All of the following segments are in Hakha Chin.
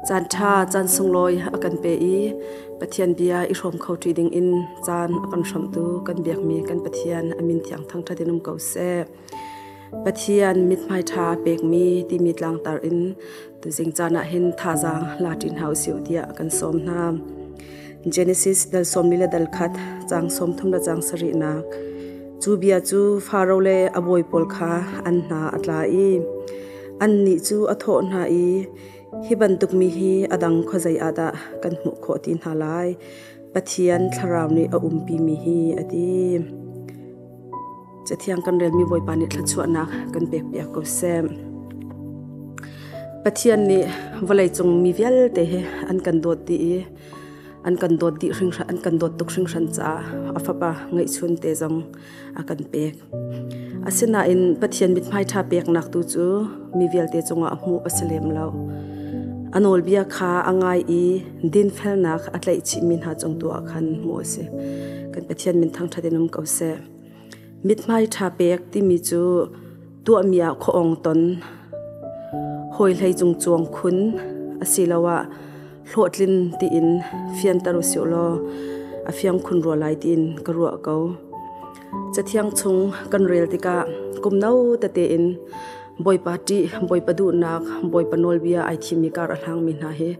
Caan ṭha, caan sunglawi a kan pe i Pathian bia i hrawm kho ṭi ding in caan a kan hrawmhtu kan biakmi kan Pathian a min thiang thangṭhat in um ko seh. Pathian mithmai ṭha pekmi timi tlangtar in tuzing caan ah hin thazaang la ṭi hna usih tiah kan sawm hna. Genesis dal 40 le dal khat caang 30 le caang sarihnak. Cu bia cu Faro le a bawi pawl kha an hna a tla i annih cu a thawh hna i hi bantuk mi hi a dang khuazei ah dah kan hmuh khawh ti hna lai? Pathian thlarau nih a umpimi hi a ti. Cathiang kan relmi Bawipa nih thluachuahnak kan pekpiak ko seh. Pathian nih vawleicung mi vialte hi an kan dawt dih i an kan dawt dih hringhran an kan dawt tuk hringhran caah a fapa ngeihchun te zong a kan pek. Asinain Pathian mithmai ṭha peknak tu cu mi vialte cungah a hmuh a si lem lo. A nawlbia kha a ngai i dinfelnak a tlaih chihmi hna cung tu ah khan hmuh a si. Kan Pathian min thangṭhat in um ko seh. Mithmai ṭha pek timi cu tuahmi ah khuaawng ton, hawihlei cung cuang khun asiloah hlawhtlin tiin fianter usih law a fiang khun rua lai tiin ka ruah ko. Cathiang chung kan rel tikah kum no tete in Bawipa ṭih, Bawipa duhnak, Bawipa nawlbia ai thimmi kar a hlangmi hna hi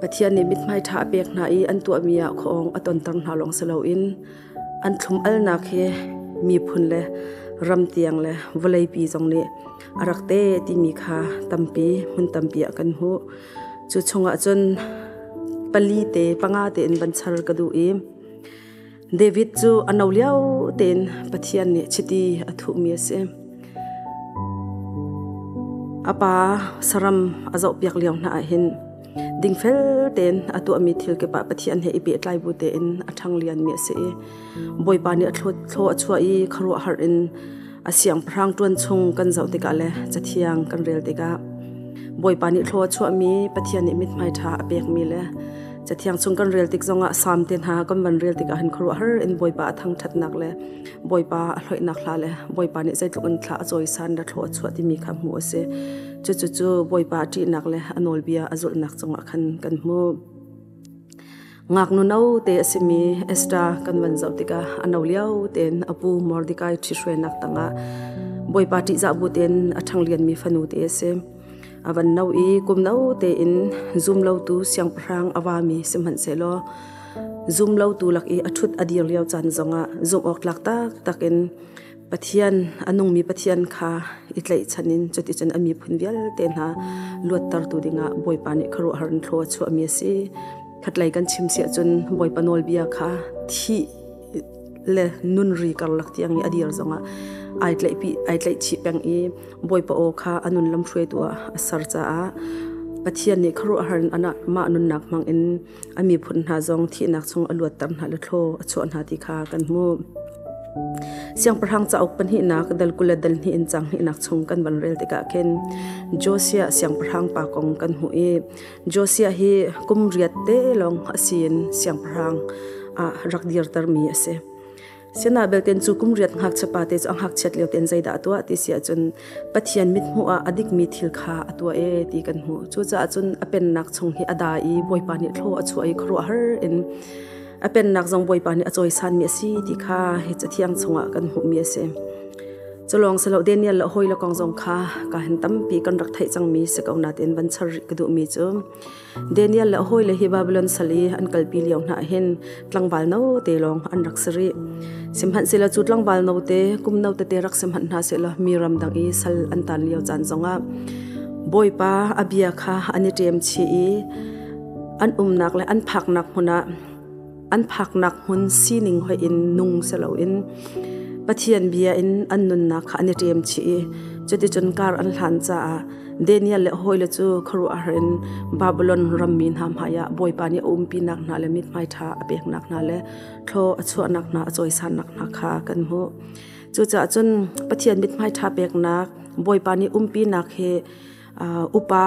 Pathian nih mithmai ṭha a pek hna i an tuahmi ah khuaawng a tonter hna lawng si loin an thlum-alnak hi miphun le ram tiang le vawleipi zong nih a rak te timi kha tampi hmun tampi ah kan hmuh. Cu chungah cun pali te panga tein van char ka duh i David cu a no lio tein Pathian nih chiti a thuhmi a si. A pa saram a zohpiak lio hna ah hin dingfel tein a tuahmi thil kip ah Pathian he i pehtlai bu tein a ṭhang lianmi a si i Bawipa nih a thlaw a chuah i khuaruahhar in a siangpahrang ṭuan chung kan zoh tikah le cathiang kan rel tikah Bawipa nih thlaw a chuahmi Pathian nih mithmai ṭha a pekmi le cathiang chung kan rel tik zongah Salm te hna kan van rel tikah hin khuaruahhar in Bawipa a thangṭhatnak le Bawipa a hloihnak hla le Bawipa nih zeitluk in thla a cawisan le thlaw a chuah timi kha hmuh a si. Cucu Bawipa a ṭihnak le a nawlbia a zulhnak cungah khan kan hmuh. Ngaknu no te a simi Esther kan van zoh tikah a no lio tein a pu Mordecai ṭhihruainak tangah Bawipa ṭihzah bu tein a ṭhanglianmi fanu te a si. A van no i kum no tein zumlotu siangpahrang a vami sihmanhsehlaw zumlotu lak i a ṭhut a dir lio caan zongah zumh awk tlak taktak in Pathian a nungmi Pathian kha i tlaihchan in cuticun a miphun vialte hna luattertu dingah Bawipa nih khuaruahhar in thlua a chuahmi a si. Khatlei kan chim si ahcun Bawipa nawlbia kha thih le nun ri karlak tiang i a dir zongah ai tlaihpi ai tlaihchih peng i Bawipa aw kha a nun lamhruaitu ah a ser caah Pathian nih khuaruahhar in mah nunnak hmang in a miphun hna zong thihnak chung a luatter hna le thlaw a chuah hna ti kha kan hmuh. Siangpahrang cauk pahnihnak dal 20 le dal hnih in cang hnihnak chung kan van rel tikah khin Josiah siangpahrang pa kong kan hmuh i Josiah hi kum riat te lawng a si in siangpahrang ah rak dirtermi a si. Sina belten cu kum riat ngakchia pa te cu a ngakchiat lio ten zeidah a tuah ti si ahcun Pathian mithmuh ah a dikmi thil kha a tuah e ti kan hmuh. Cucaah cun a pennak chung hi a da i Bawipa nih thlaw a chuah i khuaruahhar in a pennak zong Bawipa nih a cawisanmi a si ti kha hi cathiang chungah kan hmuhmi a si. Culawng silo Daniel le hawi le kong zong kha ka hin tampi kan rak theih cangmi si ko nain van char rih ka duhmi cu Daniel le a hawile hi Babylon sal i an kalpi lio hna hin tlangval no te lawng an rak si rih. Sihmanhsehlaw cu tlangval no te kum no tete rak si hmanh hna sehlaw mi ramdang i sal an tan lio caan zongah Bawipa a bia kha an i ṭem chih i an umnak le an phaknak hmun ah an phaknak hmun sining hoih in nung si loin Pathian bia in an nunnak kha an i ṭem chih i cuticun kar an hlan caah Daniel le hawile cu khuaruahhar in Babylon rammi hna hmaiah Bawipa nih a umpinak hna le mithmai ṭha a peknak hna le thlaw a chuahnak hna a cawisannak hna kha kan hmuh. Cucaah cun Pathian mithmai ṭha peknak Bawipa nih umpinak hi upa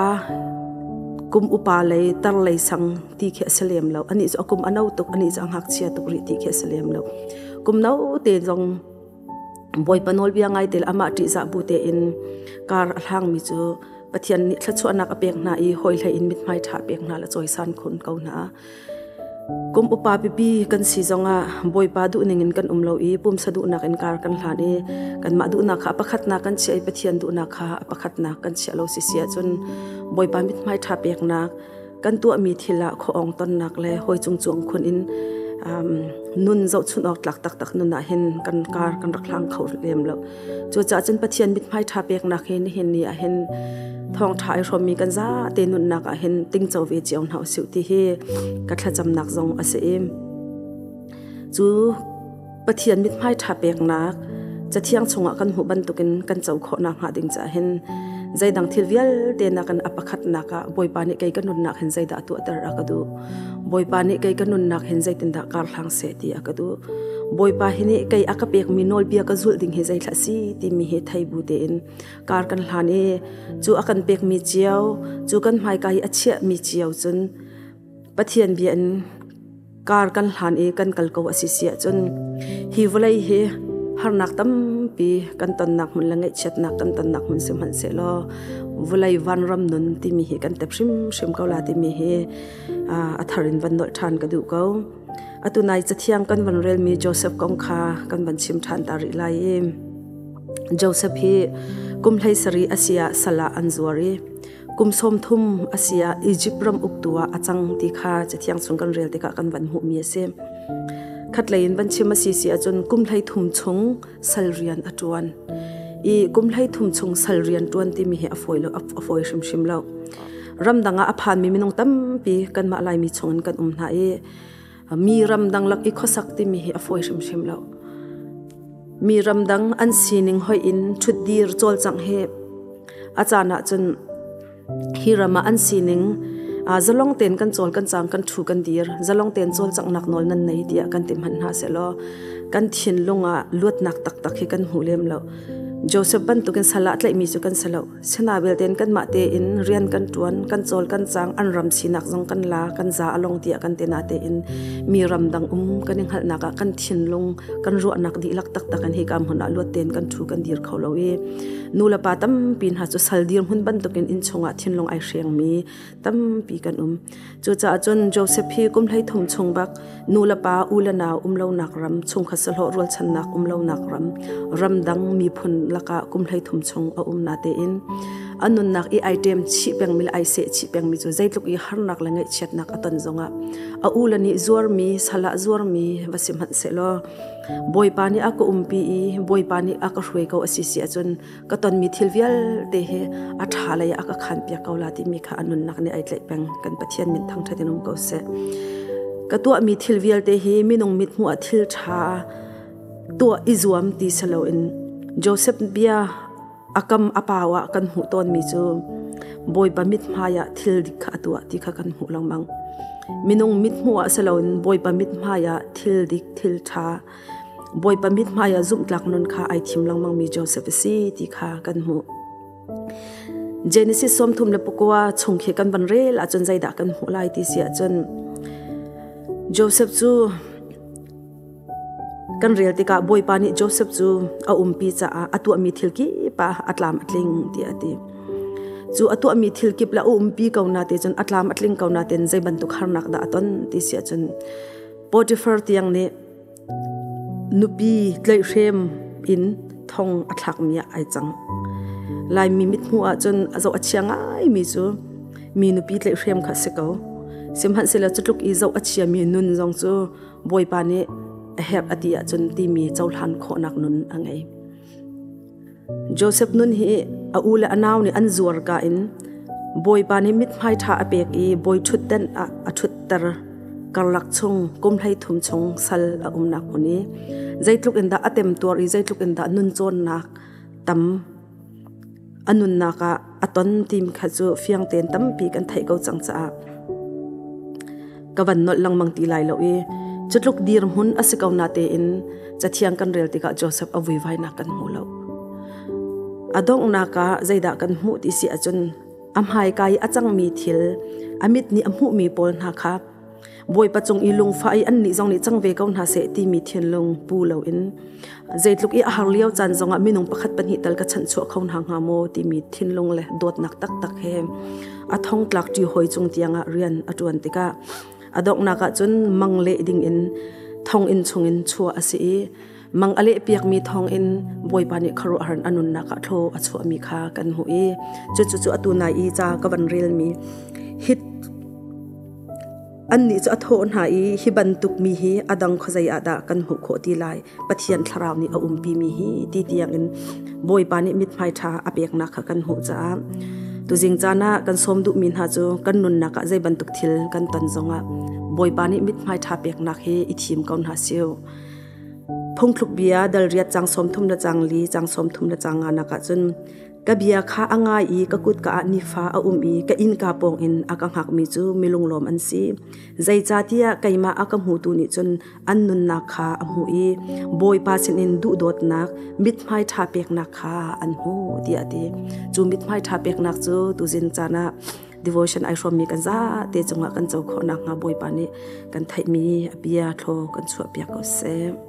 kum upa lei tar lei sang ti khi a si lem lo. Anih cu a kum a no tuk, anih cu a ngakchia tuk rih ti khi a si lem lo. Kum no te zong Bawipa nawlbia ngai te le amah ṭihzah bu tein kar a hlangmi cu Pathian nih thluachuahnak a pek hna i hawi hlei in mithmai ṭha pek hna le cawisan khun ko hna. Kum upa pipi kan si zongah Bawipa duhning in kan um lo i pumsa duhnak in kar kan hlan i kanmah duhnak kha a pakhatnak kan chiah i Pathian duhnak kha a pakhatnak kan chiah lo si si ahcun Bawipa mithmai ṭha peknak kan tuahmi thil ah khuaawng tonnak le hawi cung cuang khun in nun zohchunh awk tlak taktak nun ah hin kan kar kan rak hlang kho lem lo. Cucaah cun Pathian mithmai ṭha peknak hi nihin ni ah hin thawngṭha ai hrawmmi kan zate nunnak ah hin tingco ve cio hna usih ti hi ka thlacamnak zong a si i cu Pathian mithmai ṭha peknak Cathiang chungah kan hmuh bantukin kan co khawh nakhnga ding caah hin zeidang thil vialte nakin a pakhatnak ah Bawipa nih kei ka nunnak hin zeidah tuahter a ka duh. Bawipa nih kei ka nunnak hin zeitindah kar hlang seh ti a ka duh. Bawipa hi nih kei a ka pekmi nawlbia ka zulh ding hi zeithla si timi hi thei bu tein kar kan hlan i cu a kan pekmi cio, cu kan hmaika i a chiahmi cio cun Pathian bia in kar kan hlan i kan kal ko a si si ahcun hi vawlei hi harnak tampi kan tonnak hmun le ngaihchiatnak kan tonnak hmun sihmanhsehlaw vawlei vanram nun timi hi kan tep hrimhrim ko la timi hi a thar in van nolh ṭhan ka duh ko. Atu nai cathiang kan van relmi Joseph kong kha kan van chim ṭhan ta rih lai i Joseph hi kum 17 a si ah sal ah an zuar i kum 30 a si ah Egypt ram uktu ah a cang ti kha Cathiang chung kan rel tikah kan van hmuhmi a si. Khatlei in van chim a si si ahcun kum 13 chung sal rian a ṭuan. I kum 13 chung sal rian ṭuan timi hi a fawi lo a fawi hrimhrim lo. Ramdang ah a phanmi minung tampi kanmah Laimi chungin kan um hna i mi ramdang lak i khuasak timi hi a fawi hrimhrim lo. Mi ramdang an sining hoih in ṭhutdir cawlcangh hi a caan ahcun hi ram ah an sining zalong tein kan cawl kan cang kan ṭhu kan dir zalong tein cawlcanghnak nawl nan nei tiah kan ti hmanh hna sehlaw kan thinlung ah luatnak taktak hi kan hmu lem lo. Joseph bantukin sal ah tlaihmi cu kan si lo. Sina belte in kanmah tein rian kan ṭuan, kan cawl kan cang, an ram sinak zong kan la, kan za along tiah kan ti natein mi ramdang um kan i hngalhnak ah kan thinlung, kan ruahnak dihlak taktak in hika hmun ah luat tein kan ṭhu kan dir kho lo i nu le pa tampi hna cu sal dirhmun bantukin inn chungah thinlung ai hrengmi tampi kan um. Cucaah cun Joseph hi kum 13 chung bak nu le pa u le nau um lonak ram, chungkhat sahlawh rualchannak um lonak ram, ramdang miphun lakah kum 13 chung a um natein a nunnak i ai ṭem chih pengmi le ai seh chih pengmi cu zeitluk i harnak le ngaihchiatnak a ton zongah a u le nih zuarmi, sal ah zuarmi va si hmanh sehlaw Bawipa nih a ka umpi i Bawipa nih a ka hruai ko a si si ahcun ka tonmi thil vialte hi a ṭha lei ah a ka khanpiak ko la timi kha a nunnak nih ai tlaih peng. Kan Pathian min thangṭhat in um ko seh. Ka tuahmi thil vialte hi minung mithmuh ah thil ṭha tuah i zuam ti si loin Joseph bia a kam a pau ah kan hmuh tawnmi cu Bawipa mithmai ah thil dik kha a tuah ti kha kan hmuh lengmang. Minung mithmuh ah si loin Bawipa mithmai ah thil dik, thil ṭha Bawipa mithmai ah zumhtlak nun kha ai thim lengmangmi Joseph a si ti kha kan hmuh. Genesis 39 chung khi kan van rel ahcun zeidah kan hmuh lai ti si ahcun Joseph cu kan rel tikah Bawipa nih Joseph cu a umpi caah a tuahmi thil kip ah a tlam a tling tiah a ti. Cu a tuahmi thil kip le a umpi ko na te cun a tlam a tling ko na ten zei bantuk harnak dah a ton ti si ahcun Potiphar tiang nih nupi tlaihhrem in thong a thlakmi ah ai cang. Laimi mithmuh ahcun a zoh a chia ngaimi cu mi nupi tlaihhrem kha a si ko. Sihmanhsehlaw cutluk i zoh a chiami nun zong cu Bawipa nih a herh a ti ahcun timi cohlan khawhnak nun a ngei. Joseph nun hi a u le a nau nih an zuar ka in Bawipa nih mithmai ṭha a pek i bawi ṭhutdenh ah a ṭhutter. Karlak chung kum 13 chung sal a umnak hmun i zeitluk in dah a temtuar i zeitluk in dah nun cawnnak tam a nunnak ah a ton timi kha cu fiang tein tampi kan theih ko cang caah ka van nolh lengmang ti lai lo i cutluk dirhmun a si ko na tein cathiang kan rel tikah Joseph a vuivainak kan hmu lo. A donghnak ah zeidah kan hmuh ti si ahcun a hmaika i a cangmi thil a mit nih a hmuhmi pawl hna kha Bawipa cung i lungfah i annih zong nih cang ve ko hna seh timi thinlung pu loin zeitluk i a har lio caan zongah minung pakhat pahnih tal ka chanhchuah kho hna hnga maw timi thinlung le dawtnak taktak he a thongtlak ṭi hawi cung tiangah rian a ṭuan tikah a donghnak ah cun mang leh dingin thonginn chungin chuah a si i mang a leh piakmi thawngin Bawipa nih khuaruahhar a nunnak ah thlaw a chuahmi kha kan hmuh i cucu cu atu nai i ca ka van relmi hit Annih cu a thawh hna i hi bantuk mi hi a dang khuazei ah dah kan hmuh khawh ti lai? Pathian thlarau nih a umpimi hi ti tiangin Bawipa nih mithmai ṭha a peknak kha kan hmuh caah tuzing caan ah kan sawm duhmi hna cu kan nunnak ah zei bantuk thil kan ton zongah Bawipa nih mithmai ṭha peknak hi i thim ko hna siu. Phungthluk bia dal riat cang sawm thum le cang li cang sawm thum le cang nga nak ah cun Ka bia kha a ngai i ka kutka ah nifa a um i ka innka pawngin a ka hngakmi cu milunglawm an si. Zeicahtiah keimah a ka hmutu nih cun an nunnak kha a hmuh i Bawipa sinin duhdawtnak mithmai ṭha peknak kha an hmu tiah a ti. Cu mithmai ṭha peknak cu tuzing caan ah devotion ai hrawmmi kan zate cungah kan co khawh nakhnga Bawipa nih kan theihmi a bia thlaw kan chuahpiak ko seh.